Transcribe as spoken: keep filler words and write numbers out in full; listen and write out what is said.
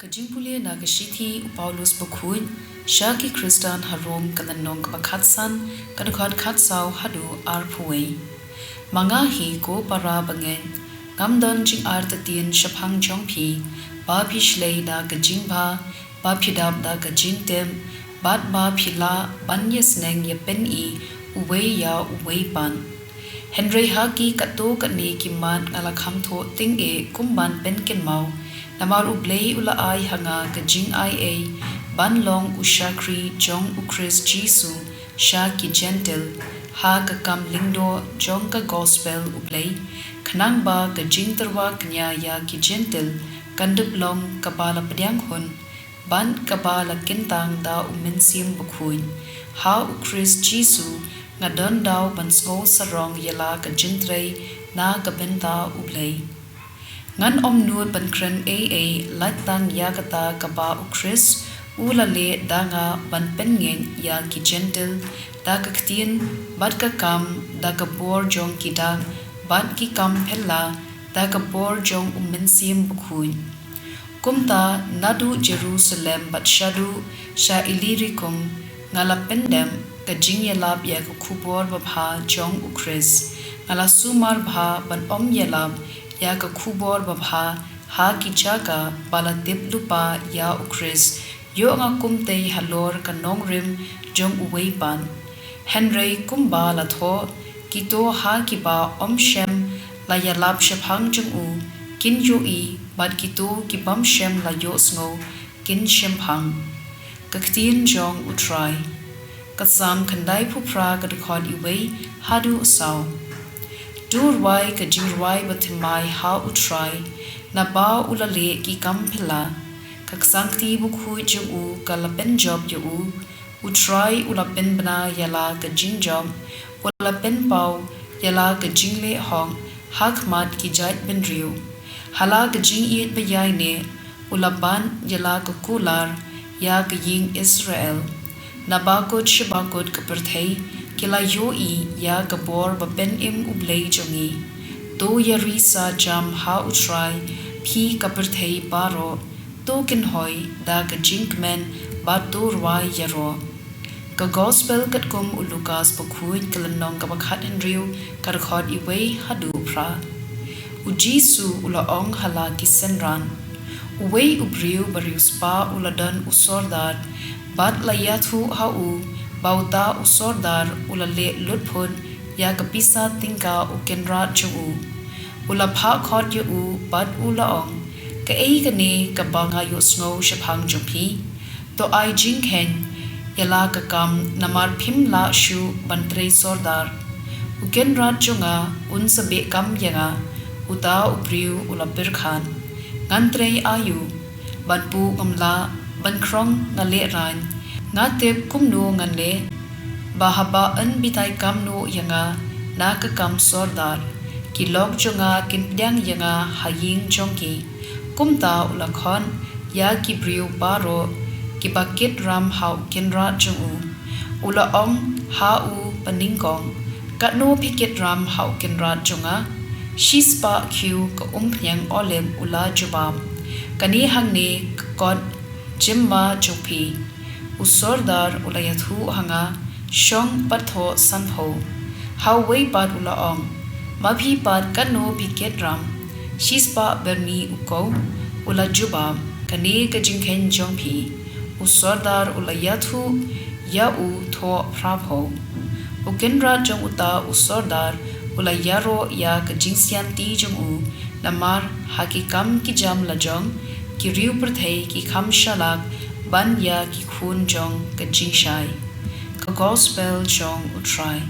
Ka jingpule na ka shithi u Paulus bakhuid sha ki Khristan ha Rom, ka lynnong kaba khatsan, ka dkhot khatsaw haduh arphew wei. Ma nga hi ko para bangeit, ngam don jingartatien shaphang jong phi, ba phi shlei da ka jingbha, ba phi dap da ka jingtip, bad ba phi lah ban ïasneng ïapyni uwei ïa uwei pat. Hynrei ha ki katto katne ki mat nga la kham thoh tyngeh kum ban pynkynmaw, namar U Blei u la ai ha nga ka jingai ei ban long u shakri jong U Khrist Jisu sha ki Jentil, ha ka kam lyngdoh jong ka gospel U Blei, khnang ba ka jingtyrwa kñia ïa ki Jentil kan dep long kaba la pdiang hun, bad kaba la kyntang da U Mynsiem Bakhuid. Ha U Khrist Jisu nga don daw ban sngew sarong ïa la ka jingtrei na ka bynta U Blei. Ngan ym nud ban kren ei ei lait tang ïa kata kaba U Khrist u la leh da nga ban pynngeit ïa ki Jentil, da ka ktien bad ka kam, da ka bor jong ki dak bad ki kam phylla, da ka bor jong U Mynsiem Bakhuid. Kumta naduh Jerusalem bad shaduh sha Illyricum nga la pyndep ka jingïalap ïa ka khubor babha jong U Khrist. Nga la sumar bha ban ym ïalap ïa ka khubor babha ha ki jaka ba la tip lypa ïa U Khrist, ïoh nga kumtei halor ka nongrim jong uwei pat. Hynrei kumba la thoh, kito ha kiba ym shym la ïalap shaphang jong u kin ïohi, bad kito ki bym shym la ïohsngew kin shemphang. Ka ktien jong U Trai. Ka Salm khyndaiphew phra, ka dkhot iwei haduh saw. To rwai ka jingrwai bathymmai ha U Trai, naba u la leh ki kam phylla. Ka ksangkti bakhuid jong u ka la pynjop ïa u. U Trai u la pynbna ïa la ka jingjop, u la pynpaw ïa la ka jingleh hok ha khmat ki jaitbynriew. Ha la ka jingïeit ba ïaineh u la bat ïa la ka kular ïa ka ïing Israel. Naba kut sha ba kut ka pyrthei ki la ïohi ïa ka bor ba pynim U Blei jong ngi. To ïarisa jam ha U Trai, phi ka pyrthei baroh. To kynhoi da ka jingkmen bad to rwai ïaroh. Ka Gospel katkum u Lukas bakhuid, ka lynnong kaba khathynriew, ka dkhot iwei haduh phra. U Jisu u la ong ha la ki synran: Uwei u briew ba riewspah u la don u sordar, bad la ïathuh ha u ba uta u sordar u la leh lut phut ïa ka pisa tyngka u kynrad jong u. U la phah khot ïa u bad u la ong: Kaei kane kaba nga ïohsngew shaphang jong phi? To ai jingkheiñ ïa la ka kam, namar phim lah shuh ban trei sordar. U kynrad jong nga un sa beh kam ïa nga. Uta u briew u la pyrkhat: Ngan trei aïu? Ban puh ngam lah, ban khrong nga lehraiñ. Nga tip kumno ngan leh, ba haba yn batai kam noh ïa nga na ka kam sordar, ki lok jong nga kin pdiang ïa nga ha ïing jong ki. Kumta u la khot ïa ki briew baroh kiba kit ram ha u kynrad jong u. U la ong ha u banyngkong: Katno phi kit ram ha u kynrad jong nga? Shispah khiew ka umphniang olib, u la jubab. Kane hangne ka kot jymma jong phi. U sordar u la ïathuh ha nga: Shong pat thoh sanphew. Ha uwei pat u la ong: Ma phi pat, katno phi kit ram? Shispah byrni u khew, u la jubab. Kane ka jingkheiñ jong phi. U sordar u la ïathuh ïa u thoh phraphew. U kynrad jong uta u sordar u la ïaroh ïa ka jingsianti jong u, namar ha ki kam ki jam lajong ki riew pyrthei ki kham shalak ban ïa ki khun jong ka jingshai. Ka Gospel jong U Trai.